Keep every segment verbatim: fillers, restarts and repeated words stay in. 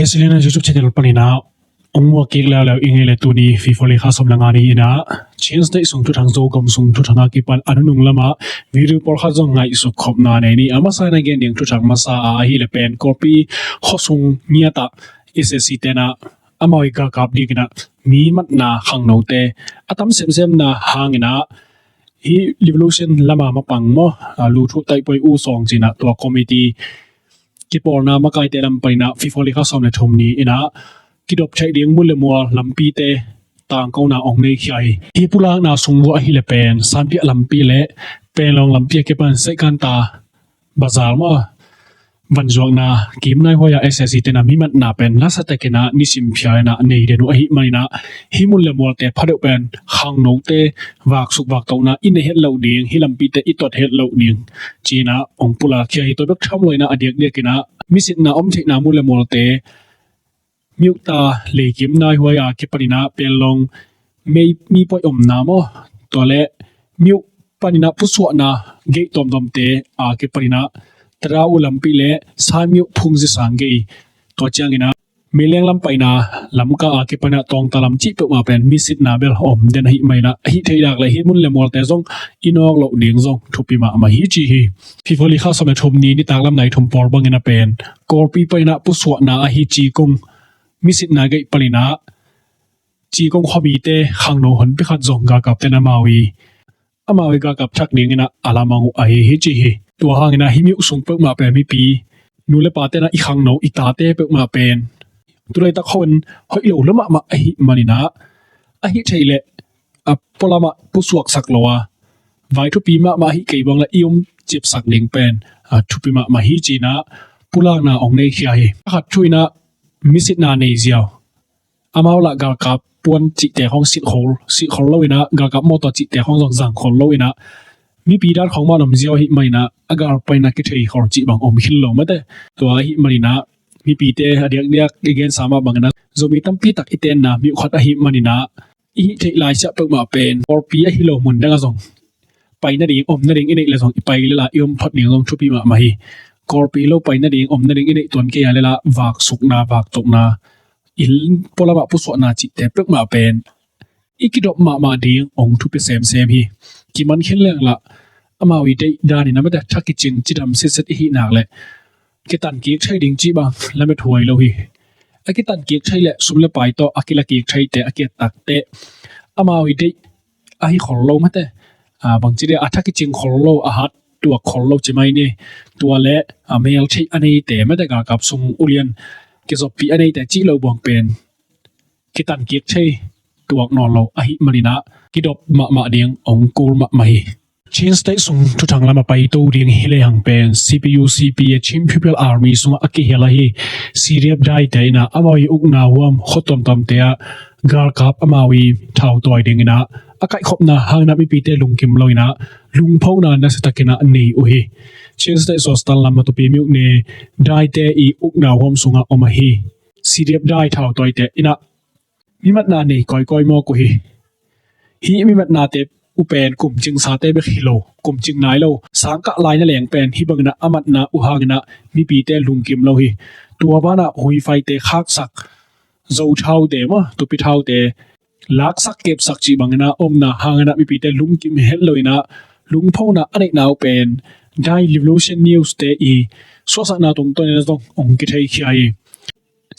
Silina YouTube channel panin ah ong muak kik leuleu ing ei le. Tuni February kha sawm le nga ni in ah Chin State sung thuthang, Zogam sung thuthang a kipan a nunung lamah video pawlkhat zong ngaihsut khopna nei ni. A masa in a gen ding thuthang masa ah ahih leh pen Kawlpi khuasung ngiat ah SAC te'n ah amau i galkap dingin ah mi matna khangnote a tam semsemna hangin ah hih revolution lama mapang maw, a, luthuh taihpuai u sawng ci-in ah tua committee kipawlna makaite lam panin ah February kha sawm le thum ni in ah kidop theih ding mun le mual lampite tangkona ong nei khia hi. Hih pulakna sung vuah ahih leh pen Sanpiah lampi le Panglong lampi a kipan Saikan ta bazar maw, vanzuakna kim nai huai a SAC te'n ah mi matna pen nasa takin ah nisim phial in ah nei den uh ahih manin ah hih mun le mualte phadeuh pen khangnote vaksuk vaktohna i nei het loh ding, hih lampite i tuat het loh ding ci-in ah ong pulak khia hi. Tua bek tham lo in ah a diakdiakin ah misitna om theihna mun le mualte Myukta leikim nai huai a kipanin ah Panglong mei mipuai omna maw, tua le Myuk panin ah pusuahna gei tuamtuamte a kipanin ah Tadau lampi le Sai Myuk phungzi sang gei, tua ciangin ah Meileng lam paina Lamka a kipanin ah Tawngta lam cih peuhmah pen misitna bel om den ahih manin ah ahih theih dak le hih mun le mualte zong i nawk loh ding zong thupi mahmah hi ci hi. February kha sawm le thum ni nitak lam nai thum pawl bangin ah pen Kawlpi panin ah pusuahna ahi Cikung misitna gei panin ah Cikung khuamite khangno honpi khat zong galkapte'n amau i amau i galkap thak dingin ah a lamang uh ahi hi ci hi. Tua hangin ah hih Myuk sung peuhmah pen mipi nu le pate'n ah i khangno i tate peuhmah pen tu laitak hong hoih lo lua mahmah ahih manin ah ahih theih leh a pualam ah pusuaksak lo a vai thupi mahmah ahih kei bang le i um cipsak ding pen a thupi mahmah hi ci-in ah pulakna ong nei khia hi. A khat thu in ah misitna nei ziau, amau lah galkap puan cihte khong sit khol, sit khol lo in ah galkap mawtaw cihte khong zong zang khol lo in ah mipi dan khong mah om ziau ahih manin ah a gal panin ah kithei khol cih bang om khin lo mate. Tua ahih manin ah mipite a diakdiak i gensa mah bangin ah Zomi tampi tak i tenna Myuk khat ahih manin ah i hih theih laisiah peuhmah pen Kawlpi ahi lo mun dang ah zong pai nading om nading i neih le zong i pai le lah i om phot ding zong thupi mahmah hi. Kawlpi lo pai nading om nading i neih tuan kei a le lah vaksukna vaktohna i pualam ah pusuahna cihte peuhmah pen i kidop mahmah ding ong thupi semsem hi. Kiman khin leng lah amau i deih danin ah mate tha kicing cidam sitset i hih nak leh kitan kik thei ding cih bang lamet huai lo hi. A kitan kik thei le sum le pai tawh a kila kik theite a kiat tak teh amau i deih ahi khol lo mate. A, bangci dia a tha kicing khol lo, a hat tuak khol lo ci mai ni. Tua le a mel theih a neite mate galkap sung ulian kizoppih a neite cih lo buang pen kitan kik thei tuak nawn lo ahih manin ah kidop mahmah ding ong kul mahmah hi. Chin State sung thuthang lam a paito ding hi lehang pen C P U C P A, Chin People Army sungah a kihel ahi C D F Daite in ah amau i ukna huam khua tuamtuamte ah galkap amau i thautawi dingin ah a kaihkhopna hangin ah mipite lungkim lo in ah lungphona nasiatakin ah nei uh hi. Chin State Sostan lam a Tupi Myuk ne Daite i ukna huam sungah om ahi C D F Dai thautawite in ah mimatna nei kawikawi mawk uh hi. Hih mimatnate uh pen kumcing sate bek hi lo, kumcing nai lo. Sangkah lai na leng pen hih bangin ah a matna uh hangin ah mipite lungkim lo hi. Tua banah huifaite khaksak, zo thaute maw, tupi thaute laksak kepsak cih bangin ah omna hangin ah mipite lungkim het lo in ah lungphona a neihna uh pen Dai Revolution News te i suahsakna tungtawn in ah zong ong kitheikhia hi.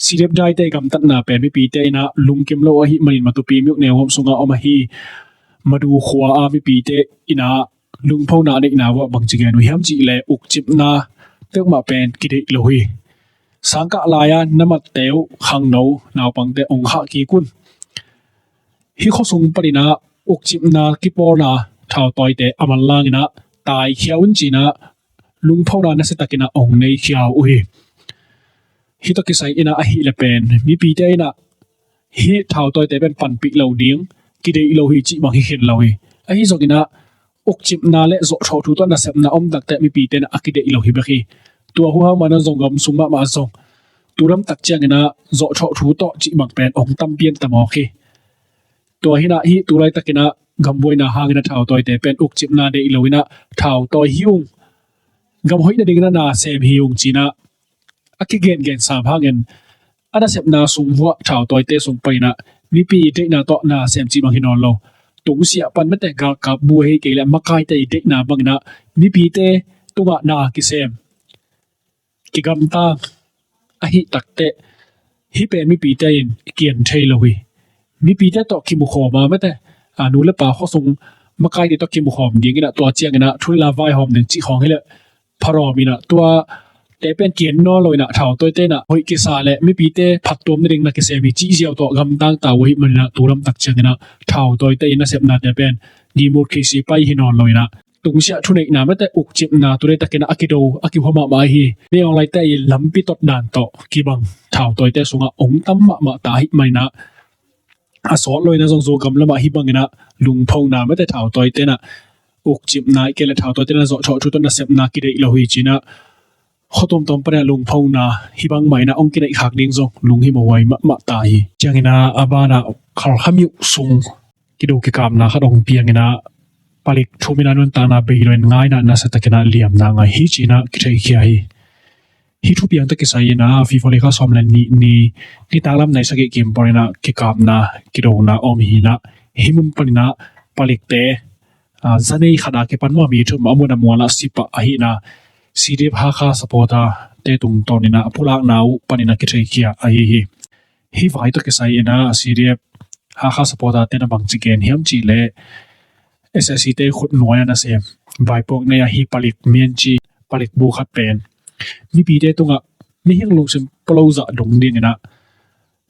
C D F Daite gamtatna pen mipite in ah lungkim lo ahih manin Matupi Myuk ne huam sungah om ahi Madu khua a mipite in ah lungphona a neihna uh ah bangci gen uh hiam cih leh ukcipna peuhmah pen kideih lo hi. Sangkah lai-a na matte uh khangno naupangte ong khah kik un. Hih khuasung panin ah ukcipna kipawlna thautawite a manlang in ah taikhia un ci-in ah lungphona nasiatakin ah ong neikhia uh hi. Hih tawh kisai in ah ahih leh pen mipite in ah hih thautawite pen panpih lo ding, kideih lo hi cih bang hi khin lo hi. Ahi zongin ah ukcipna le zawhthawh thu tawh nasepna om takte mipite in ah a kideih lo hi bek hi. Tua huhau man ah zong gam sung mahmah zong tu lamtak ciangin ah zawhthawh thu tawh cih bang pen ong tampian tamawk hi. Tua hi in ah hih tu laitakin ah gambuaina hangin ah thautawite pen ukcipna deih lo in ah thautawi hi ung, gam hoih nadingin ah na sem hi ung ci-in ah a kigengen sam hangin a nasepna sung vuah thautawite sung paninah mipi deihna tawh na sem cih bang hi nawn lo. Tungsiah pan mete galkap bu ahi kei le makaite i deihna banginah mipite tungah na kisem kigamtang ahi takteh hih pen mipite in kian thei lo hi. Mipite tawh kimukhawm a mete a nu le pa khuasung makaite tawh kimukhawm dinginah tua cianginah thu le la vaihawm ding cih khawng hileh pharawm inah tua te pen kian nawn lo inah thautawite inah hoih kisa le mipite phattuam nading na kisem hi cih ziau tawh gamtang ta uh ahih maninah tu lamtak cianginah thautawite in nasepnate pen democracy pai hi nawn lo inah tungsiah thuneihna mete ukcipna tu le takinah a kido a kihua mahmah hi. Mei awng laite i lampi tot dan tawh kibang thautawite sungah ong tam mahmah ta ahih maninah a sawt lo inah zong Zogam lamah hih banginah lungphona mete thautawite inah ukcipna i kei le thautawite inah zawh thawh thu tawh nasepna kideih lo hi cinah khuatuamtuam paninah lungphona hih bang mah inah ong kineih khak ding zong lunghimawh huai mahmah ta hi. Cianginah a banah Khalkha miuh sung kido kikapna khat ong pianginah palik thum inah nuntakna bei lo in ngainah nasiatakinah liamna ngai hi cinah kitheikhia hi. Hih thupiang tawh kisai inah February kha sawm le nih ni nitaklam nai sagih kim paninah kikapna kidona om hinah hih mun paninah palikte zanei khat a kipan mah mi thum a mun a mualah sipah ahihna C D F Hakha supporter te tungtawninah a pulakna uh paninah kitheikhia ahi hi. Hih vai tawh kisai inah C D F Hakha supporter te na bangci gen hiam cihleh S S C te khut nuai a nasem vaipuak nei a hih palik mianci palik bu khat pen mipite tungah mihing lungsim pulozah dong dinginah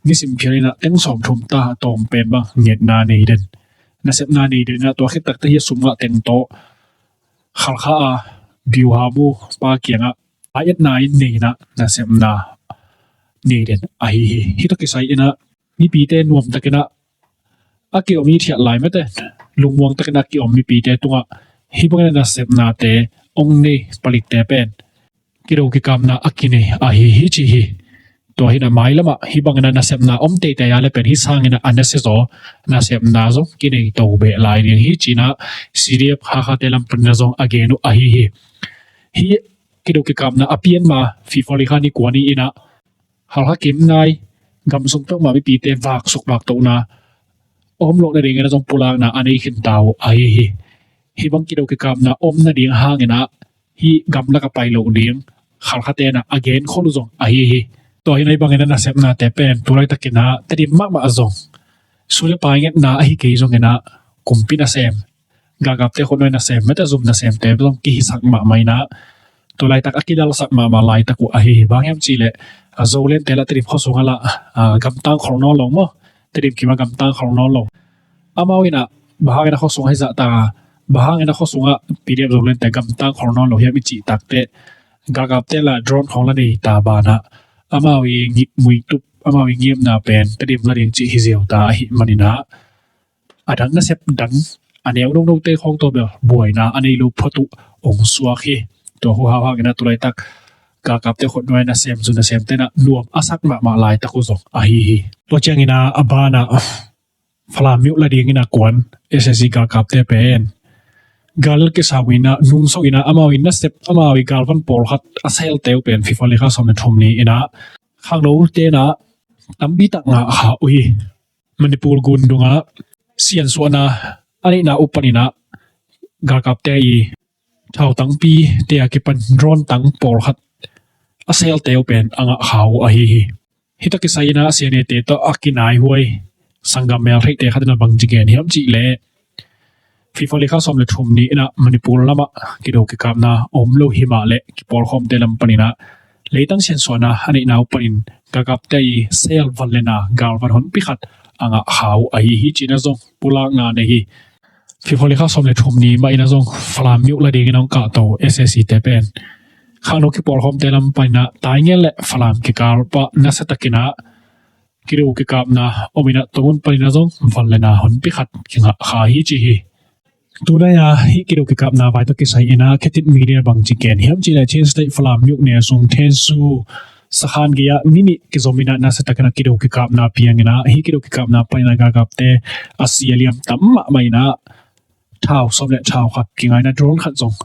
nisim phial inah teng sawmthum ta tawm pen bang ngetna nei den nasepna nei den inah tua khit takte hih a sum ngah teng tawh Khalkha a biuha mu pa kiangah a etna in nei inah nasepna nei den ahi hi. Hih tawh kisai inah mipite nuamtakinah a kiom i thiat lai mete lungmuang takinah a kiom mipite tungah hih bangin a nasepnate ong nei palikte pen kido kikapna a kinei ahi hi ci hi. Tua hinah mailamah hih bangin a nasepna om teitei a le pen hih sangin a nasia zaw nasepna zong kinei to beh lai ding hi cinah C D F Hakha te lam paninah zong a gen uh ahi hi. Hih kido kikapna a pianma February kha ni kua ni inah Khalkha kim nai gam sung peuhmah mipite vaksuk vaktohna a om loh nadingin a zong pulakna a nei khin ta uh ahi hi. Hih bang kido kikapna om nading hanginah hih gamlak a pai loh ding Khalkha tenah a genkhol uh zong ahi hi. Tua hinah hih bangin a nasepnate pen tu laitakinah Tedim mahmah zong su le pai ngetna ahi kei zonginah kumpi nasem galkapte khut nuai nasem mete zum nasemte zong kihisak mahmah inah tu laitak a kidalsak mahmah laitak uh ahi hi. Bang hiam cihleh a Zolandte lah Tedim khuasung a lah gamtang khol nawn lo maw? Tedim kim a gamtang khol nawn lo. Amau inah bang hangin a khuasung ahi zahtak a bang hangin a khuasungah P D F Zolandte gamtang khol nawn lo hiam i cih takteh galkapte lah drone khawng la nei ta banah amau i muitup amau i ngiamna pen Tedim la ding cih hi ziau ta ahih maninah a dang nasep dang a neu nonote khawng tawh bel buaina a nei lo phot uh ong suak hi. Tua hu hau hanginah tu laitak galkapte khut nuai nasem zu nasem tenah nuam a sak mahmah laitak uh zong ahi hi. Tua cianginah a banah Falam miuh la dingin a kuan S S C galkapte pen gal kisau inah nungso inah amau in nasep amau i galvan pawlkhat a selte uh pen February kha sawm le thum ni inah khangno tenah tampi tak ngah kha uh hi. Manipur gundungah siansuahna a neihna uh paninah galkapte i thautangpi te a kipan drone tang pawlkhat a selte uh pen a ngah kha uh ahi hi. Hih tawh kisai inah C N A te tawh a kinaihuai sanggam meltheihte khat inah bangci gen hiam cihleh February kha sawm le thum ni inah Manipur lamah kido kikapna om lo himah le kipawlkhawmte lam paninah leitang siansuahna a neihna uh panin galkapte i sel van le na galvan honpi khat a ngah kha uh ahi hi cinah zong pulakna nei hi. February kha sawm le thum ni mah inah zong Falam miuh la dingin a hong kahto S S C te pen khangno kipawlkhawmte lam paninah Taingen le Falam kikal pah nasiatakinah kido kikapna om inah tua mun paninah zong van le na honpi khat kingah kha hi ci hi. Tunai a hih kido kikapna vai tawh kisai inah Khetit Media bangci gen hiam cihleh Chin State Falam miuh ne sung Thensu sakhan gei-ah ni nih kizom inah nasiatakinah kido kikapna pianginah hih kido kikapna paninah galkapte a si a liam tam mahmah inah thau sawm le thau khat kingaina drone khat zong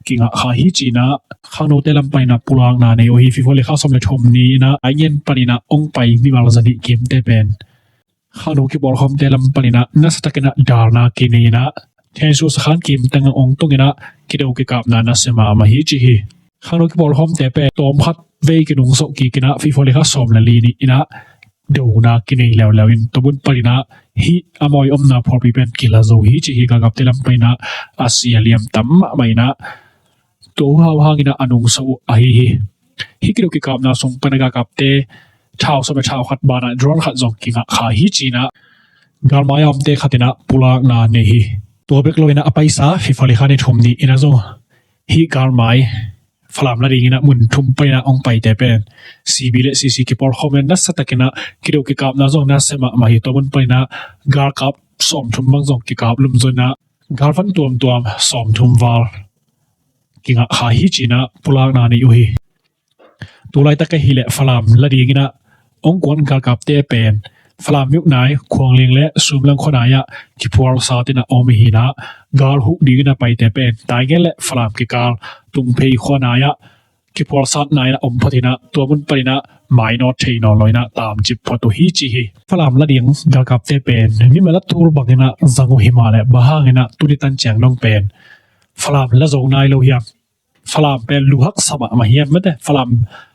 kingah kha hi ci-in ah khangnote lam panin ah pulakna nei uh hi. February kha sawm le thum ni-in ah Taingen panin ah hong pai mimal zanih kimte pen khangno kipawlkhawmte lam panin ah nasatakin ah dalna kinei-in ah Tensu sakhan kim tengah hong tungin ah kido kikapna nasia mahmah hi ci hi. Khangno kipawlkhawmte pen tawmkhat vei kinungso kikin ah February kha sawm le li ni-in ah dona kinei leuleu in, tua mun panin ah hih amau i omna phualpi pen kila zo hi ci hi. Galkapte lam panin ah a sia liam tam mahmah in ah tua uh hau hangin ah a nungso uh ahi hi. Hih kido kikapna sung panin ah galkapte thau sawm le thau khat banah drone khat zong kingah kha hi ci-in ah galmai a omte khat in ah pulakna nei hi. Tua bek lo-in ah a paisa February kha ni thum ni-in ah zong hih galmai Falam la dingin ah mun thum panin ah hong paite pen C B le C C kipawlkhawm in nasatakin ah kido kikapna zong nasia mahmah hi. Tua mun panin ah galkap sawmthum bang zong kikap lum zo-in ah galvan tuamtuam sawmthum val kingah kha hi ci-in ah pulakna nei uh hi. Tu laitak ahih leh Falam la dingin ah hong kuan galkapte pen Falam, Myuknai, Khualliang le Sumlang khua nai-ah kiphualsat in ah om hi-in ah gal huh dingin ah paite pen Taingen le Falam kikal Tungphei khua nai-ah kiphualsatna in ah om phot hi-in ah tua mun panin ah mainawt thei nawn lo-in ah tamcip phot uh hi ci hi. Falam la ding galkapte pen mimal a tul bangin ah zang uh himah leh bang hangin ah tuni tan ciang dong pen Falam la zo nai lo hiam? Falam pen lu haksa mahmah hiam mate? Falam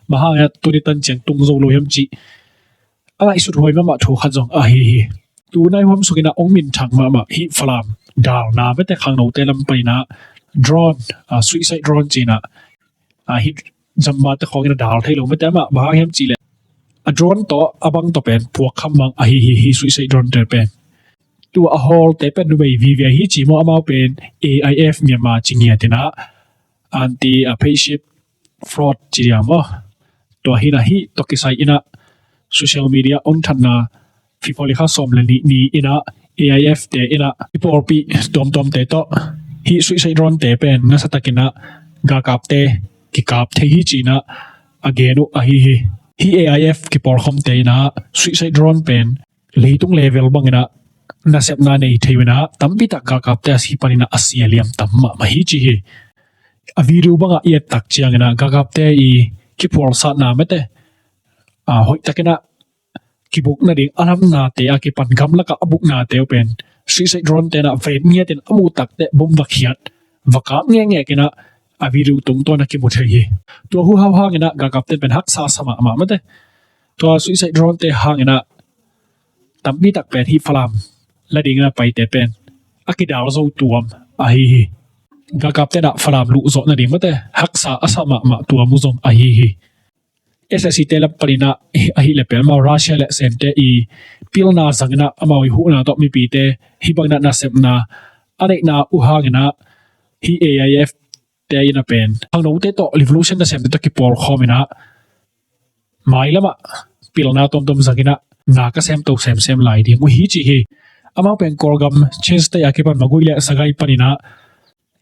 bang hangin ah tuni tan ciang tung zo lo hiam cih a ngaihsut huai mahmah thu khat zong ahi hi. Tu nai huam sungin ah hong minthang mahmah hih Falam dalna mate, khangnote lam panin ah drone, ah, suicide drone ci-in ah, ah, hih jamba te khawngin ah dal thei lo mate, amah bang hang hiam cih leh a drone tawh a bang tawh pen puak kham mang ahi hi, hih suicide drone te pen. Tua a hawlte pen numei vive hi ci maw, amau pen A I F Myanmar ci ngiat in ah anti, ah, pheiksip fraud ci diam maw. Tua hi-in ah hih tawh kisai-in ah social media hong thatna February kha sawm le nih ni-in ah A I F te in ah i pawlpi tuamtuamte tawh hih suicide drone te pen nasatakin ah galkapte kikap thei hi ci-in ah a gen uh ahi hi. Hih A I F kipawlkhawmte in ah suicide drone pen leitung level bangin ah nasepna nei thei uh in ah tampi tak galkapte a si panin ah a sia liam tam mahmah hi ci hi. A video bangah i et tak ciangin ah galkapte i kiphualsatna mate, ah, hoihtakin ah kibukna ding a lamnate a kipan gamlakah a buknate uh pen suicide drone te in ah vet ngiatin a muh tak teh bom va khiat, va kap ngekngek in ah a video tungtawn ah kimu thei hi. Tua uh hau hangin ah galkapte pen haksa sa mahmah mate. Tua suicide drone te hangin ah tampi tak pen hih Falam la dingin ah paite pen a kidal zo tuam ahi hi. Galkapte in ah Falam luh zawh nading mate haksa a sa mahmah tuam uh zong ahi hi. S S C te lam panin ah ahih leh pen amau Russia le Sente i pilna zangin ah amau i huhna tawh mipite hih bangin ah nasepna a neihna uh hangin ah hih A I F te in ah pen khangnote tawh revolution nasemte tawh kipawlkhawm in ah mailamah pilna tuamtuam zangin ah na ka semto semsem lai ding uh hi ci hi. Amau pen Kawlgam Chin State a kipan Magway le Sagaing panin ah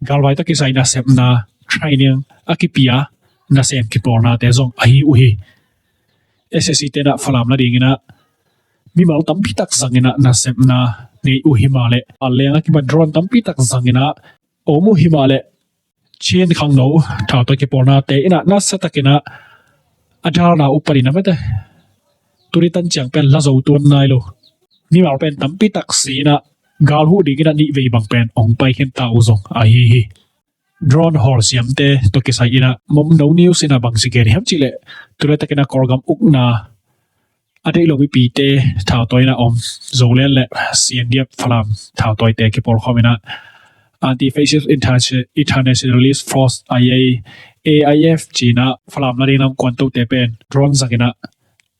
galvai tawh kisai nasepna training a kipia nasem kipawlnate zong ahi uh hi. S S C te in ah Falam la dingin ah mimal tampi tak zangin ah nasepna nei uh himah leh a leng a kipan drone tampi tak zangin ah om uh himah leh Chin khangno thautawi kipawlnate in ah nasatakin ah a dalna uh panin ah mate tuni tan ciang pen la zo tuan nai lo. Mimal pen tampi tak si in ah gal huh dingin ah nih vei bang pen hong pai khin ta uh zong ahi hi. Drone hawl siamte tawh kisai in ah Momno News in ah bang ci gen hiam cih leh tu laitakin ah Kawlgam ukna a deih lo mipite thautawi in ah om Zoland le C N D F Falam thautawite kipawlkhawm in ah Anti-Fascist Internationalist Force, I A, A I F ci in ah Falam la ding lam kuantote pen drone zangin ah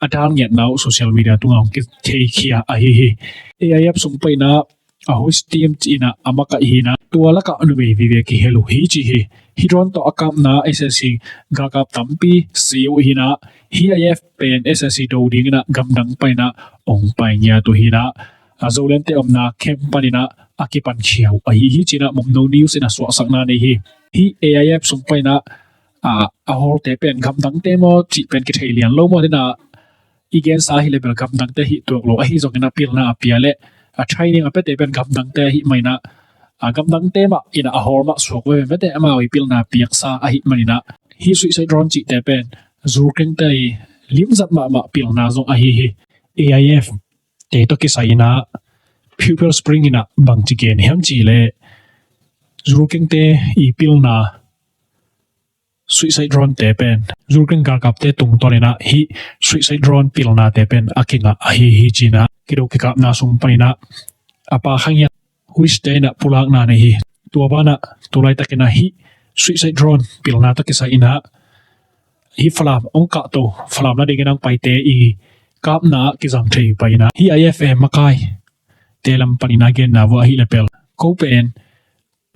a dal ngiatna uh social media tungah hong kitheikhia ahi hi. A I F sung panin ah a host team ci in ah a makaih hi in ah tua lakah numei vive kihel uh hi ci hi. Hih drone tawh a kapna S S C galkap tampi si uh hi in ah hih A I F pen S S C do dingin ah gamdang panin ah hong pai ngiat uh hi in ah a Zolente omna camp panin ah a kipankhia uh ahi hi ci in ah Momno News in ah suahsakna nei hi. Hih A I F sung panin ah a, a hawlte pen gamdangte maw cih pen kithei lian lo maw, dena i gensa hi leh bel gamdangte hi tuak lo, ahi zongin a pilna a pia leh a training a piate pen gamdangte ahi mah in ah a gamdangte mah in a hawl mah suak veve mete, amau i pilna piaksa ahih manin ah, hih suicide drone cihte pen Zurkengte i limzat mahmah pilna zong ahi hi. A I F te tawh kisai in ah Pupil Spring in ah bangci gen hiam cih leh, Zurkengte i pilna suicide drone te pen, Zurkeng galkapte tungtawn in ah hih suicide drone pilnate pen a kingah ahi hi ci-in ah kido kikapna sung panin ah a pa Khang Hian Huis te in ah pulakna nei hi. Tua banah tu laitakin ah hih suicide drone pilna tawh kisai in ah hih Falam hong kahto, Falam na dingin hong paite i kapna ah kizang thei pai in ah, hih I F A makaite lam panin ah genna vua ahih leh pel, ko pen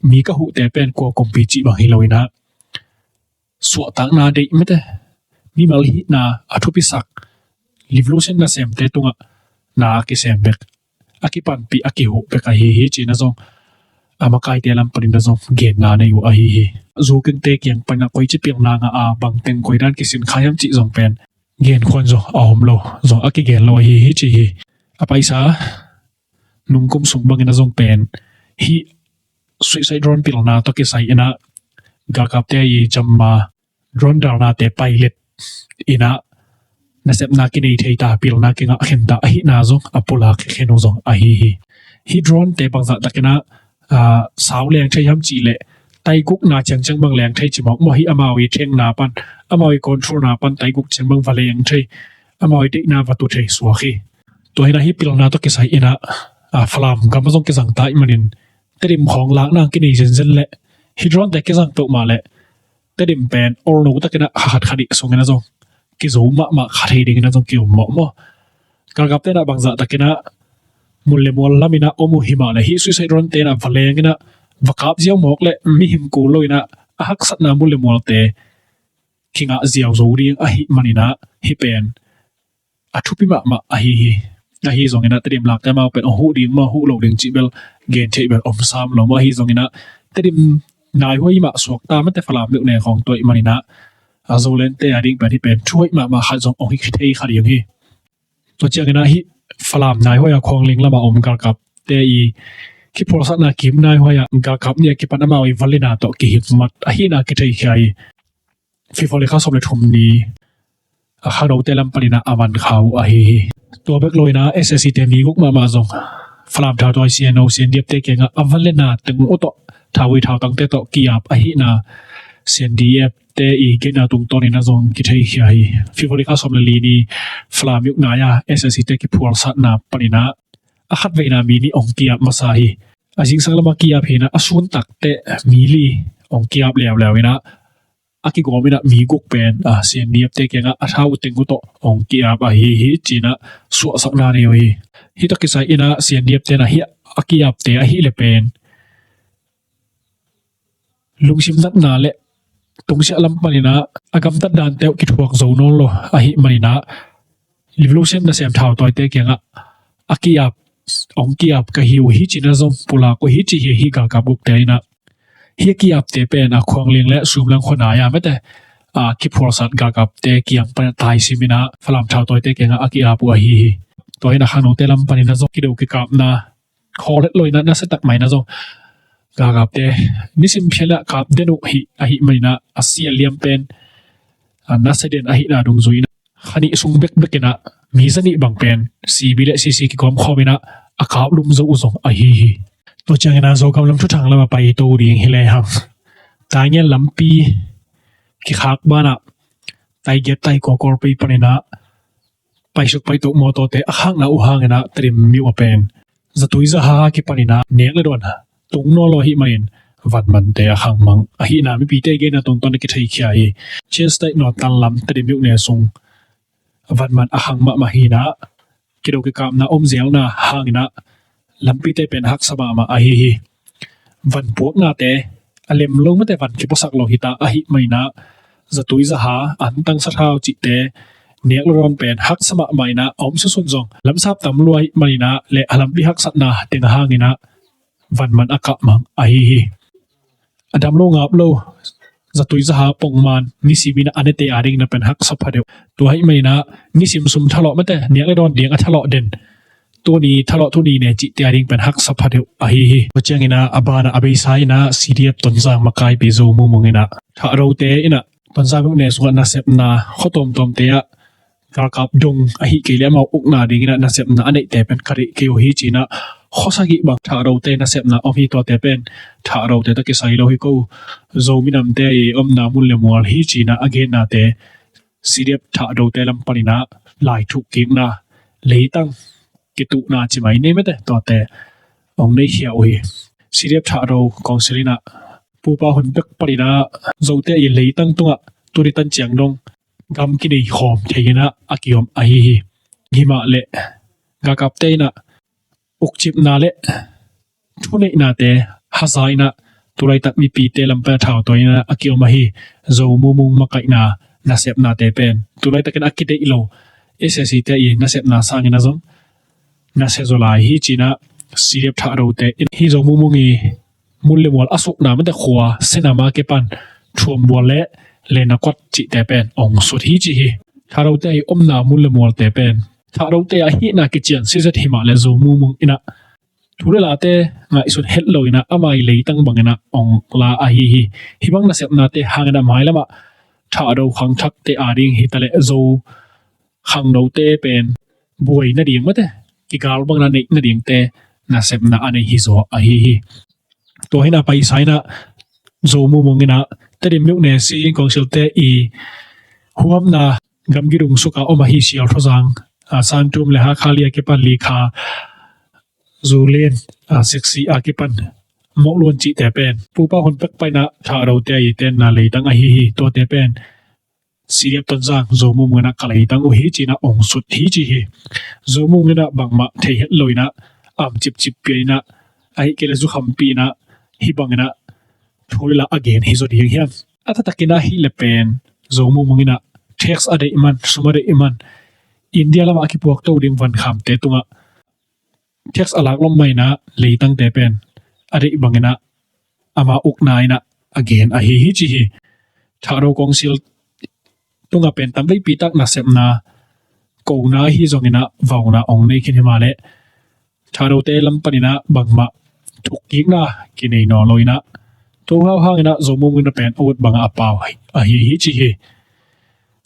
mi ka huhte pen kua kumpi cih bang hi lo in ah, suahtakna deih mete, mimal hihna a thupisak, revolution nasemte tungah na a kisem bek, a kipanpih, a kihuh bek ahi hi ci-in ah zong a makaite lam panin ah zong genna nei uh ahi hi. Zurkengte kiang panin ah koici pilna ngah a, bangteng koi dan kisin kha hiam cih zong pen genkhuan zong a om lo, zong a kigen lo ahi hi ci hi. A paisa nungkum sung bangin ah zong pen hih suicide drone pilna tawh kisai in ah galkapte i jamma drone dalnate pilot in ah nasepna kinei thei ta, pilna kingah khin ta ahihna zong a pulak khin uh zong ahi hi. Hih drone te bangzah takin ah, aa, sau leng thei hiam cih leh, taigukna ciangciang bang leng thei ci mawk maw, hih amau i thengna pan, amau i controlna pan taiguk ciang bang va leng thei, amau i deihna va tu thei suak hi. Tua hi in ah hih pilna tawh kisai in ah, aa, Falam gam ah zong kizang ta ahih manin Tedim khawng lakna kinei zenzen leh, hih drone te kizang peuhmah leh Tedim pen olno takin ah kha khat kha nih sungin ah zong kizo mahmah kha thei dingin ah zong ki-um mawk maw. Galkapte in ah bangzah takin ah mun le mual lamin ah om uh himah leh, hih suicide drone te in ah va leng in ah va kap ziau mawk leh mihing kul lo in ah a haksatna mun le mualte kingah ziau zo ding ahih manin ah hih pen a thupi mahmah ahi hi. Ahi zongin ah Tedim lakte amau pen a huh ding maw, huh lo ding cih bel gen theih bel om sam lo maw. Ahi zongin ah Tedim naihuai mah suak ta mete, Falam miuh ne khawng tua ahih manin ah, a Zolente a ding pen hih pen thuhoih mahmah khat zong ong hi thei kha ding hi. Tua ciangin ah hih Falam naihuai a Khuangling lamah om galkapte i kiphualsatna kim naihuai ah galkap nih a kipan amau i van lena tawh kihikmat ahihna kitheikhia hi. February kha sawm le thum ni a khangnote lam panin ah a van kha uh ahi hi. Tua bek lo in ah S A C te mi guk mahmah zong Falam Thautawi, C N O, C N D F te kiangah a van lena teng uh tawh, thauvui thautangte tawh ki-ap ahihna C N D F te i genna tungtawn in ah zong kitheikhia hi. February kha sawm le li ni Falam miuh nai-a S A C te kiphualsatna panin ah a khatveina mi nih ong ki-ap masa hi. A zingsang lamah ki-ap hi in ah, a suntak teh mi li ong ki-ap leuleu in ah, a kigawm in ah mi guk pen, a, C N D F te kiangah a thau teng uh tawh ong ki-ap ahi hi ci-in ah suahsakna nei uh hi. Hih tawh kisai in ah C N D F te in ah hih a ki-apte ahih leh pen lungsim natna le tungsiah lam panin ah a gamtat dante uh kithuak zo nawn lo ahih manin ah, revolution nasem thautawite kiangah a ki-ap, ong ki-ap ka hi uh hi ci-in ah zong pulak uh hi ci hi, hih galkap gukte in ah. Hih a ki-apte pen a Khuangling le Sumlang khua nai-a mete, a, kiphualsat galkapte kiang pan a taisim in ah Falam thautawite kiangah a ki-ap uh ahi hi. Tua hi in ah khangnote lam panin ah zong kido kikapna khawlet lo in ah, nasia tak mah in ah zong galkapte nisim phial in ah kap den uh hi, ahih manin ah a si a liam pen, a, nasia den ahihna dungzui in ah kha nih sung bekbek in ah mi za nih bang pen C B le C C kigawm khawm in ah a kap lum zo uh zong ahi hi. Tua ciangin ah Zogam lam thuthang lamah paito ding hi lehang, Taingen lampi kikhak banah, Taigiat, Taikua, Kawlpi panin ah paisuk paito mawtawte a khakna uh hangin ah Tedim miuh a pen zatui zaha kipanin ah nek le dawn tung nawn lo ahih manin vanmante a khangmang ahihna mipite genna tungtawn a kitheikhia hi. Chin State Northern lam Tedim miuh ne sung vanman a khang mahmah hi in ah, kido kikapna om zelna hangin ah lampite pen haksa mahmah ahi hi. Van puaknate a lem lo mate, van kipuasak lo hi ta ahih manin ah zatui zaha, antang, sathau cihte nek le dawn pen haksa mahmah in ah a om sunsun zong lamsap tam lua ahih manin ah le a lampi haksatna teng a hangin ah vanman a kah mang ahi hi. A dam lo ngap lo zatui zaha pongman nisimin ah a nete a dingin ah pen haksa phadeuh. Tua ahih manin ah nisim sum thalawh mate, nek le dawn ding a thalawh den tuni thalawh tuni ne cihte a ding pen haksa pha deuh ahi hi. Tua ciangin ah a banah a beisa in ah C D F Tonzang makaipi Zo Mung Mung in ah Thahdote in ah Tonzang myone sungah nasepna khua tuamtuamte ah galkap dong ahi kei leh amau ukna dingin ah nasepna a neihte pen ka deih kei uh hi ci-in ah khua sagih bang Thahdote nasepna om hi. Tuate pen Thahdote tawh kisai lo hi ko, Zo minamte i omna mun le mual hi ci-in ah a gennate C D F Thahdote lam panin ah lai thuk kikna, leitang kituhna ci mai ni maw, tuate hong nei khia uh hi. C D F Thahdo Council in ah pupa hun pek panin ah Zote i leitang tungah tuni tan ciang dong gam kinei khawm thei in ah a kiom ahi hi. Himah leh galkapte in ah ukcipna le thuneihnate haza in ah tulaitak mipite lam pan a thautawi in ah a kiom ahi. Zo Mung Mung makaihna nasepnate pen tulaitakin a kideih lo, S A C te i nasepna sangin ah zong nasia zaw lai hi ci-in ah C D F Thahdote in hih Zo Mung Mung i mun le mual a sukna mate khua Senam a kipan Thuambual le Lenakot cihte pen hong sut hi ci hi. Thahdote i omna mun le mualte pen Thahdote a hihna kician sitset himah leh Zo Mung Mung in ah thu le late ngaihsut het lo in ah ama i leitang bangin ah hong la ahi hi. Hih bang nasepnate hangin ah mailam ah Thahdo khangthakte a ding hi ta leh Zo khangnote pen buai nading mate, kigal bangin ah neih nadingte nasepna a nei hi zaw ahi hi. Tua hi in ah paisa in ah Zo Mung Mung in ah Tedim myone Sing Council te i huamna gamgi dung suk a om ahi Sialthawzang, a, Sangtum le Hakha Li a kipan Likha, Zulen, a, Siksi a kipan Mawkluan cihte pen pupa hun pek panin ah Thahdote a i tenna leitang ahi hi. Tuate pen C D F Tonzang Zo Mung Mung in ah ka leitang uh hi ci-in ah hong sut hi ci hi. Zo Mung Mung in ah bangmah thei het lo in ah am cipcip pia in ah, ahi kei leh zukhampih in ah hih bangin ah thu le la a gen hi zaw ding hiam? A taktakin ah hih leh pen Zo Mung Mung in ah tax a deih man, sum a deih man, India lamah a kipuakto ding vankhamte tungah tax a lak lom mah in ah leitangte pen a deih bangin ah ama ukna in ah a gen ahi hi ci hi. Thahdo Council tungah pen tamveipi tak nasepna kona ahi zongin ah vauna hong nei khin himah leh Thahdote lam panin ah bangmah thukkikna kinei nawn lo in ah tua hau hangin ah Zo Mung Mung in ah pen a ut bangah a pau ahi hi ci hi.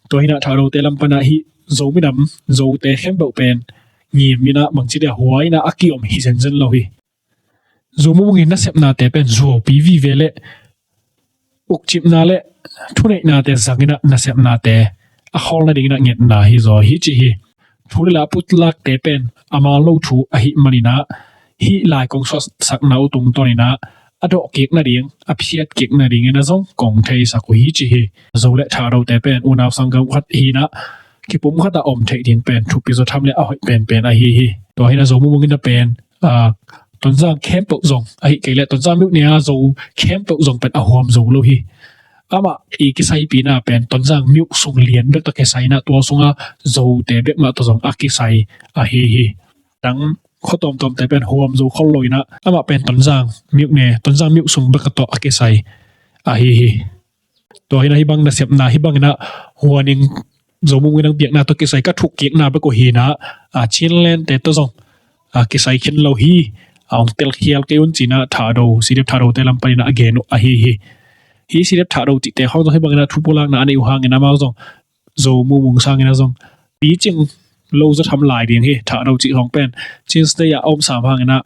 Tua hi in ah Thahdote lam panin ah hih Zo minam, Zote khempeuh pen ngim in ah bangci dia hua in ah a kiom hi zenzen lo hi. Zo Mung Mung in nasepnate pen zuaupi vive leh ukcipna le thuneihnate zang in ah nasepnate a khawl nadingin ah ngetna hi zaw hi ci hi. Thu le la putlakte pen a man lo thu ahih manin ah hih lai kong suahsakna uh tungtawn in ah a dawhkik nading, a phiatkik nadingin ah zong kong theisak uh hi ci hi. Zo le Thahdote pen unau sanggam khat hi in ah kipumkhat a om theih ding pen thupi zaw tham le a hoih penpen ahi hi. Tua hi in ah Zo Mung Mung in ah pen, a, Tonzang khempeuh zong ahi kei leh Tonzang myone a Zo khempeuh zong pen a huam zo lo hi. Amah i kisaipihna pen Tonzang myo sung lian bek tawh kisai in ah tua sungah Zote bek mah tawh zong a kisai ahi hi. Dang khua tuamtuamte pen huam zo khol lo in ah amah pen Tonzang myone, Tonzang myo sung bek tawh a kisai ahi hi. Tua hi in ah hih bang nasepna hih bangin ah huaning Zo Mung Mung in ah piakna tawh kisai ka thukkikna bek uh hi in ah, a, Chinlante tawh zong, a, kisai khin lo hi. A, hong telkhial kei un ci in ah Thahdo, C D F Thahdote lam panin ah a gen uh ahi hi. Hih C D F Thahdo cihte khawng zong hih bangin ah thu pulakna a neih uh hangin amau zong Zo Mung Mung sangin ah zong picing lo zaw tham lai ding hi. Thahdo cih khawng pen Chin State ah a om sam hangin ah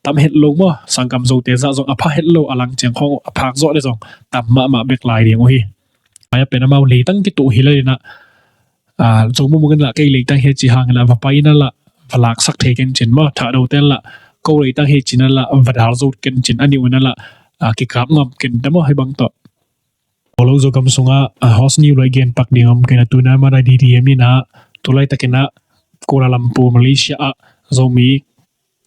tam het lo maw, sanggam Zote zah zong a pha het lo, a lang ciang khawng a phak zawh leh zong tam mahmah bek lai ding uh hi. Ai a pen amau leitang kituh hi lai in ah, a, Zo Mung Mung in lah kei leitang hi ci hangin lah va pai in lah va laksak thei ken cin maw, Thahdote lah ko leitang hi ci in lah va dal zo ken cin, a nih un lah, a, kikap ngam ken ta maw hih bang tawh. Olo Zogam sungah, a, host ni ulai gen pak ding om ken a, tuna ma dai D D M in ah tulaitakin ah Kuala Lumpur, Malaysia ah Zomi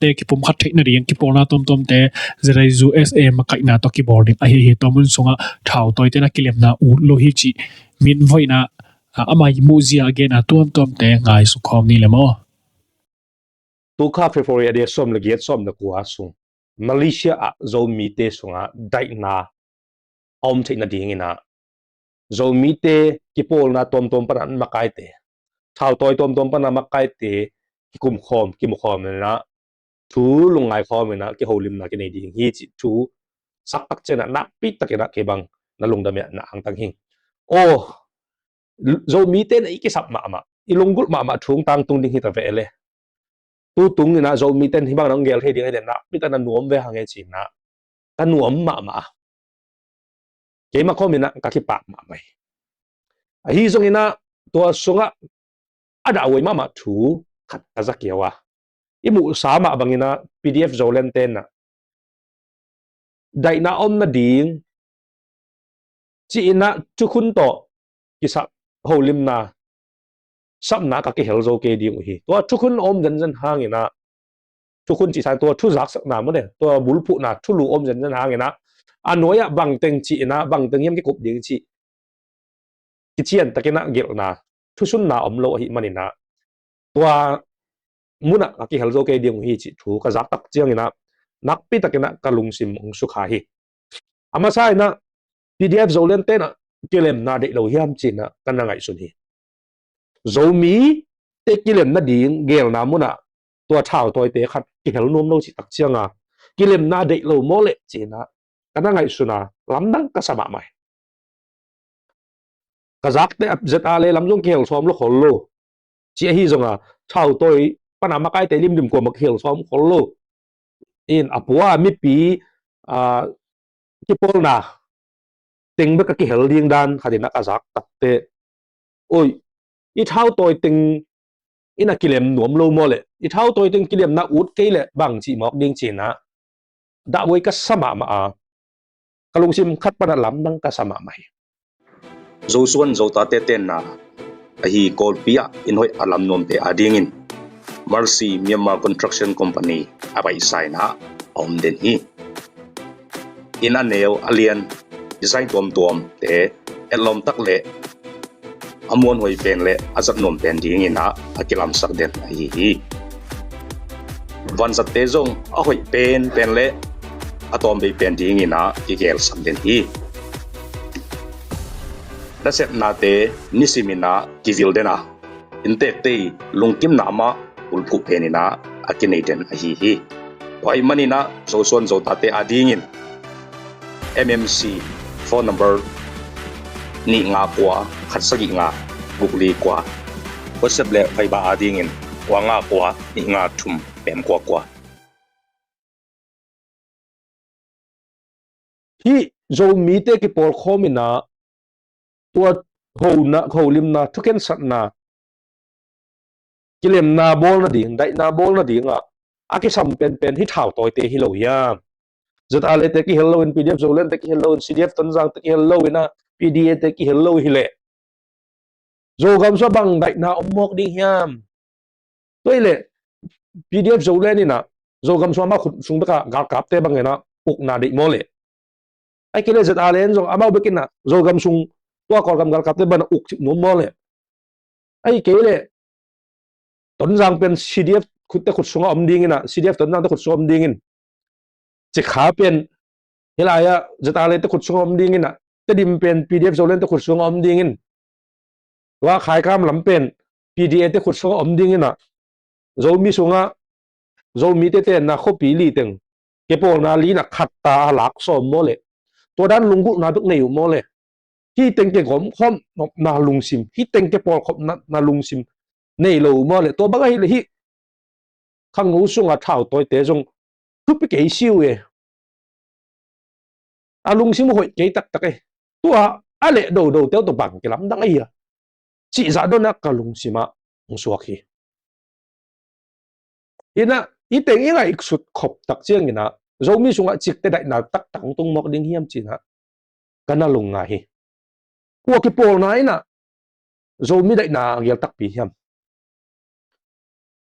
te kipumkhat theih nading kipawlna tuamtuamte Z I U S A makaihna tawh kibawl ding ahi hi. Tua mun sungah thautawite in ah kilemna ut lo hi cih min voi in ah, a, amah i muhzia a gen a tuamtuamte ngaihsut khawm ni le maw. Tukha February a dia sawm le giat, sawm le kua sung Malaysia ah Zomite sungah daihna a om theih nadingin ah Zomite kipawlna tuamtuam pan a makaite, thautawi tuamtuam pan a makaite kikum khawm, kimu khawm inah, thu lungngai khawm inah kiholimna kinei ding hi cih thu sak tak cianah nakpi takinah kei bang na lungdam inah na angtang hing. Aw, Zomite na i kisap mahmah, i lunggulh mahmah thu tangtung ding hi ta ve le. Tu tung inah Zomite in hih bang na hong gel thei ding hi le, nakpi tak na nuam ve hang e cinah ka nuam mahmah a, keimah khawm inah ka kipak mahmah hi. Ahi zong inah tua sungah a dahhuai mahmah thu khat ka za kiau a, i muhsa mah bang inah P D F Zoland tenah daihna om nading ci inah thukhun tawh kisap holimna, sapna ka kihel zo kei ding uh hi. Tua thukhun om zenzen hang inah, thukhun cih sang tua thu zaksakna maw le, tua bulphuhna thulu om zenzen hang inah, a nuai-ah bangteng ci inah, bangteng hiam kikup ding cih kician takinah gelhna, thusunna om lo ahih man inah, tua munah ka kihel zo kei ding uh hi cih thu ka zak tak ciang inah nakpi takinah ka lungsim hong sukha hi. A masa inah P D F Zoland tenah kilemna deih lo hiam cinah ka na ngaihsun hi. Zomite kilem nading gelna munah tua thautawite khat kihel nuam lo cih tak cianga kilemna deih lo maw le cinah ka na ngaihsun a, lamdang ka sa mahmah hi. Ka zakte a Z R le lam zong kihel sawm lo khol lo. Ci ahi zonga thautawi pana makaite limlim kuamah kihel sawm khol lo. In a pua mipi, a, kipawlna teng bek a kihel ding dan khat inah ka zak takte, oi, i thautawi teng inah kilem nuam lo maw le, i thautawi teng kilemna ut kei le bang cih mawk ding cinah dahhuai ka sa mahmah a, ka lungsim khat panah lamdang ka sa mahmah hi. Zosuan Zotate tenna ahi Kawlpi ah inn hoih a lam nuamte adingin Mercy Myanmar Construction Company a paisa inah a om den hi. Inn a neu a lian, design tuamtuamte etlawm tak le a muanhuai pen le a zat nuam pen ding inah a kilamsak den ahi hi. Vanzatte zong a hoih penpen le a tawmbei pen ding inah kigelsak den hi. Nasepnate nisim inah kivil den a, inntekte i lungkimna mah bulphuh pen inah a kinei den ahi hi. Tua ahih man inah Zosuan Zotate adingin M M C phone number nih nga kua khat sagih nga guk li kua, WhatsApp le Viber adingin kua nga kua nih nga thum pem kua kua. Hih Zomite kipawlkhawm inah tua hona, holimna, thukhensatna, kilemna bawl nading, daihna bawl nadingah a kisam penpen hih thautawite hi lo hiam? Z R le te kihel loin, P D F Zoland te kihel loin, C D F Tonzang te kihel loin ah, P D A te kihel lo hileh Zogam sungah bang daihna om mawk ding hiam? Tua hileh P D F Zoland inah Zogam sungah amau khut sung bekah galkapte bang inah ukna deih maw leh? Ahih kei leh Z R le in zong amau bek inah Zogam sung tua Kawlgam galkapte bang inah uk cih nuam maw leh? Ahih kei leh Tonzang pen C D F khutte khut sungah om ding inah, C D F Tonzang te khut sungah om dingin, Cikha pen hih lai-ah Z R le te khut sungah om dingin ah, Tedim pen P D F Zoland te khut sungah om dingin, tua Khaikam lam pen P D A te khut sungah om dingin ah, Zomi sungah, Zomite tenna khuapi li teng kipawlna li inah khatta a lak sawm maw leh? Tua dan lunggulhna bek nei uh maw leh? Hih teng kigawmkhawm nopna lungsim, hih teng kipawlkhawm nopna lungsim nei lo uh maw leh? Tua bang ahih leh hih khangno sungah thautawite zong thupi kei si uh e. A lungsim uh hoih kei taktak e. Tua a leh dodo teu tawh bang kilamdang ahi a, cih zah dong ah ka lungsim ah hong suak hi. Inah, hih teng i ngaihsut khop tak ciangin ah, Zomi sungah cikte daihna taktak hong tung mawk ding hiam ci-in ah ka na lungngai hi. Kua kipawlna inah Zomi daihna a gel takpi hiam?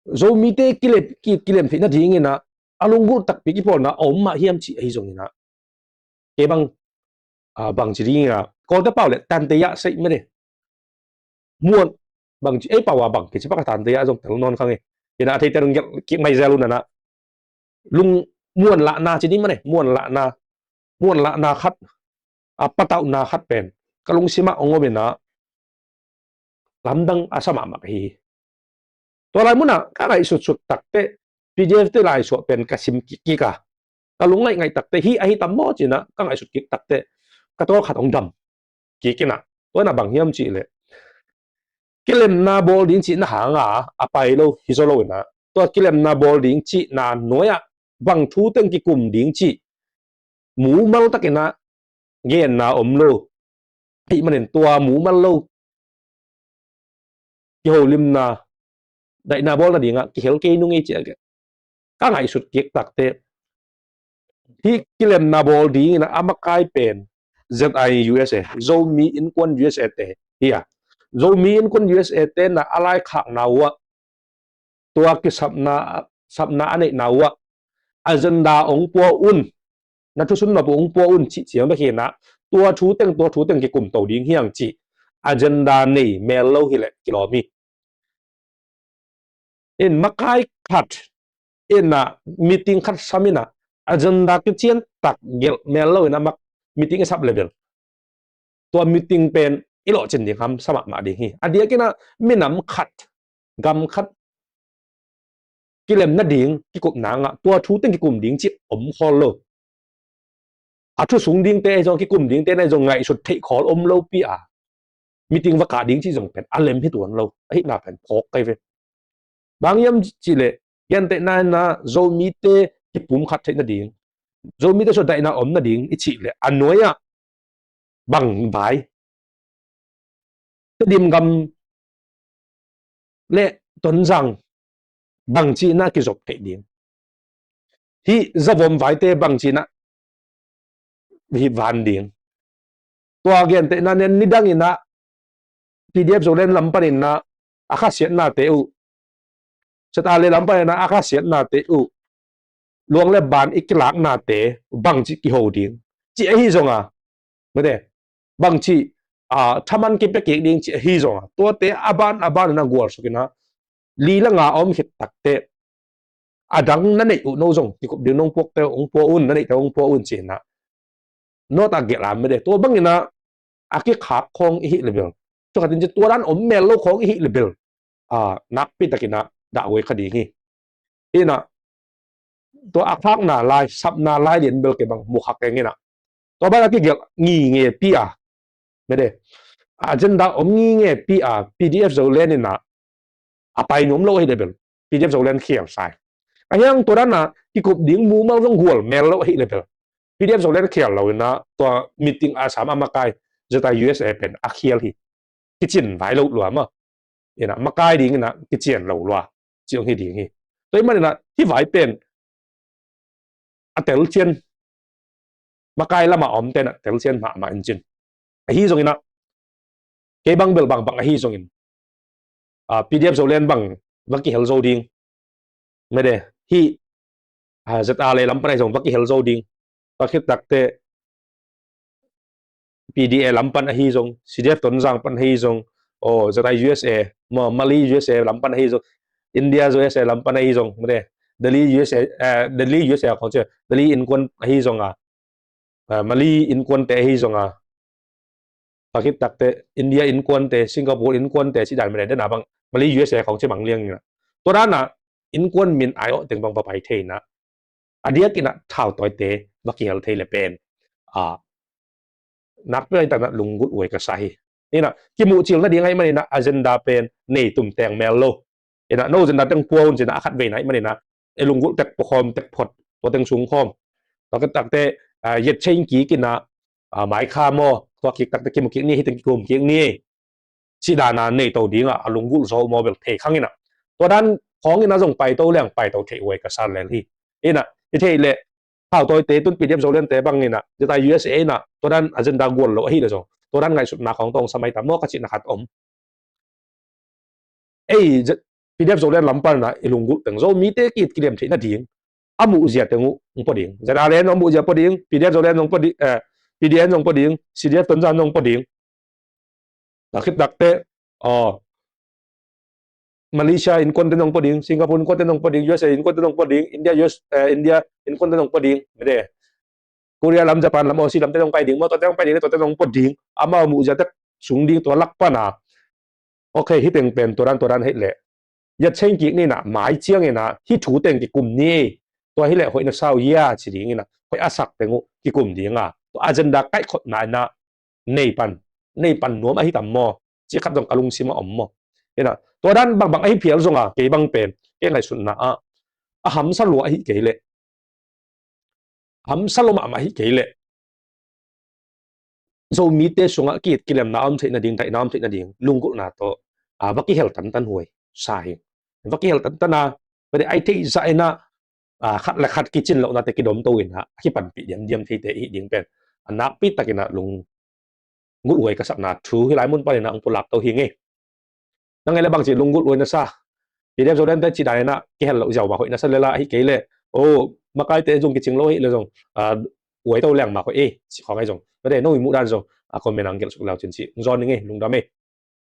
Zomite kilem, ki, kilem theih nadingin ah a lunggulh takpi kipawlna a om mah hiam cih ahi zongin ah, kei bang, ah, bangci dingin ah, Kawlte pau leh tante yah saih mede. Muan, bangci, ei pau a bang kici pak a tante yah zong tel nawn kha nge. Inah a theite dong gelh kik mai zel un ah, lung muanlahna ci ding mah ne, muanlahna, muanlahna khat, a patauhna khat pen ka lungsim ah hong om inah lamdang a sa mahmah hi. Tua lai munah ka ngaihsutsut takte, P D F te laisuah pen ka sim kikkik a, ka lungngaih ngaih takte, hih ahi tam maw cinah ka ngaihsut kik takte, ka tawlkhat hong dam kikinah. Tua inah bang hiam cihleh, kilemna bawl ding cihna hanga a pai lo hi zaw lo inah, tua kilemna bawl ding cihna nuai-ah bang thu teng kikum ding cih mumal takinah genna om lo. Ahih manin tua mumal lo kiholimna, daihna bawl nadingah kihel kei nung ei ciah ka ngaihsut kik takte, hih kilemna bawl dingin a makai pen Z I U S A, Zomi Innkuan U S A te hi a, Zomi Innkuan U S A te na a laikhakna uh ah, tua kisapna, sapna a neihna uh ah agenda hong pua un, na thusun nop uh hong pua un cih ciang bek hinah, tua thu teng, tua thu teng kikum to ding hiang cih agenda nei mel lo hileh kilawm hi. In makai khat inah meeting khat sam inah agenda kician tak gelh mel lo inah mak meeting i sap level, tua meeting pen i lawhcin ding ham sa mahmah ding hi. A diakinah minam khat, gam khat kilem nading kikup nangah tua thu teng kikum ding cih om khawl lo. A thu sung dingte ahi zong, kikum dingte na ahi zong ngaihsut theih khawl om lopi a, meeting va kah ding cih zong pen a lem hi tuan lo. Ahihna pen phawk kai ve. Bang hiam cihleh, gentehna inah Zomite kipumkhat theih nading, Zomite suah daihna om nading i cihleh a nuai-ah bang vai, Tedim gam le Tonzang bangci inah kizop theih ding, hih Zavom vaite bangci inah hih van ding. Tua gentehna nen nidang inah P D F Zoland lam pan inah a khasiatnate uh, Z R A lam pan inah a khasiatnate uh, luang le ban i kilaknate bangci kiho ding cih ahi zonga, mate, bangci a thaman kipia kik ding cih ahi zonga, tuate a ban a ban inah gualsuk inah li le nga a om khit takte, a dang na neih uh no zong kikup ding nong puakte uh hong pua un, na neihte uh hong pua un cinah, nawt a gelh a, mate, tua bang inah a kikhak khawng i hih level, tua khatin ci tua dan om mel lo khawng i hih level, a, nakpi takinah dahhuai kha ding hi. Inah tua a khakna lai, sapna lai lian bel kei bang mukha keng inah, tua bang a kigelh ngingepi a, mate, agenda om ngingepi a, P D F Zoland inah a pai nuam lo ahi level, P D F Zoland khial sai. A hiang tua danah kikup ding mumal zong gual mel lo ahi level, P D F Zoland khial lo inah tua meeting a sam a makai Z I U S A pen a khial hi. Kicin vai lo lua maw. Inah makai ding inah kician lo lua ciang hi ding hi. Tua ahih man inah hih vai pen a telcian, makai lamah a omte inah telcian mahmah in cin. Ahi zong inah, kei bang bel bangbang ahi zongin, a, P D F Zoland bang va kihel zo ding, mate, hih, a, Z R A lam pan ahi zong va kihel zo ding. Tua khit takte P D A lam pan ahi zong, C D F Tonzang pan ahi zong, o, Z I U S A, ma, Mali U S A lam pan ahi zong, India U S A lam pan ahi zong, mate, Delhi U S A, eh, Delhi U S A khawng ci, Delhi innkuan ahi zong a, eh, Mali innkuante ahi zong a, tua khit takte India innkuante, Singapore innkuante ci dan, mate, dena bang Mali U S A khawng ci bang liang inah, tua danah innkuan min ai awh teng bang va pai thei inah, a diak inah thautawite va kihel thei le pen, a, nakpi a inah lunggulh huai ka sa hi. Inah kimuhcil nading ahih man inah agenda pen nei tum teng mel lo. Inah no agenda teng pua un cinah a khat veina ahih man inah i lunggulh tek pua khawm, tek phot, tua teng sung khawm. Tua khit takte, a, yet chain kik inah, a, maikha maw, tua kik takte kimu kik ni, hih teng kikum kik ni, cih dana nei to dingah a lunggulh zaw maw bel thei khang inah. Tua dan khawng inah zong pai to leng pai to theih huai ka sa lel hi. Inah i theih leh thautawite tun P D F Zolandte bang inah Z I U S A inah tua dan agenda gual lo ahi le zong, tua dan ngaihsutna khawng tawh hong sa mai ta maw ka cihna khat om. Ei, Z-, P D F Zoland lam pan inah i lunggulh teng Zomite ki-it kilem theih nading a muhzia teng uh hong pua ding. Z R A in zong muhzia pua ding, P D F Zoland zong pua ding, eh, P D A in zong pua ding, C D F Tonzang zong pua ding. Tua khit takte, aw, Malaysia innkuante zong pua ding, Singapore innkuante zong pua ding, U S A innkuante zong pua ding, India, U S, eh, India innkuante zong pua ding, mate. Korea lam, Japan lam, Aussie lamte zong pai ding maw, tuate zong pai ding, tuate zong pua ding. Amau muhzia tek sung ding tua lak pan a. Ok, hih teng pen tua dan, tua dan hih leh yat cheng kik ni in ah, mai ciangin ah hih thu teng kikum ni ei. Tua hi leh hoih na sa uh hia ci dingin ah, hoih a sak teng uh kikum ding a, tua agenda kaihkhopna in ah nei pan, nei pan nuam ahi tam maw, cih khat zong ka lungsim ah om maw. Hi in ah, tua dan bangbang ahi phial zong a, kei bang pen, kei ngaihsutna ah, a hamsa lua ahi kei leh, hamsa lua mahmah ahi kei leh, Zomite sungah ki-it kilemna om theih nading, daihna om theih nading lunggulhna tawh, a, va kihel tantan huai sa hi. Va kihel tantan a, tua dih ai theih zah in ah, a, khat le khat kicin lohnate kidomto in ah, a kipanpih diamdiam theite i hih ding pen a nakpi takin ah lunggulh huai ka sakna thu hih lai mun panin ah hong pulak to hi ing ei. Nang ei leh bangci lunggulh huai na sa, PDF Zoland te cih dan in ah kihel loh ziau mah hoih na sa lel a, ahi kei leh, o, makaite zong kicing lo hi leh zong, a, huai to leng mah hoih ei, ci khawng ahi zong, tua dih no i muh dan zong, a, comment ah hong gelh suk le uh cin ci hong zawn ning ei, lungdam ei.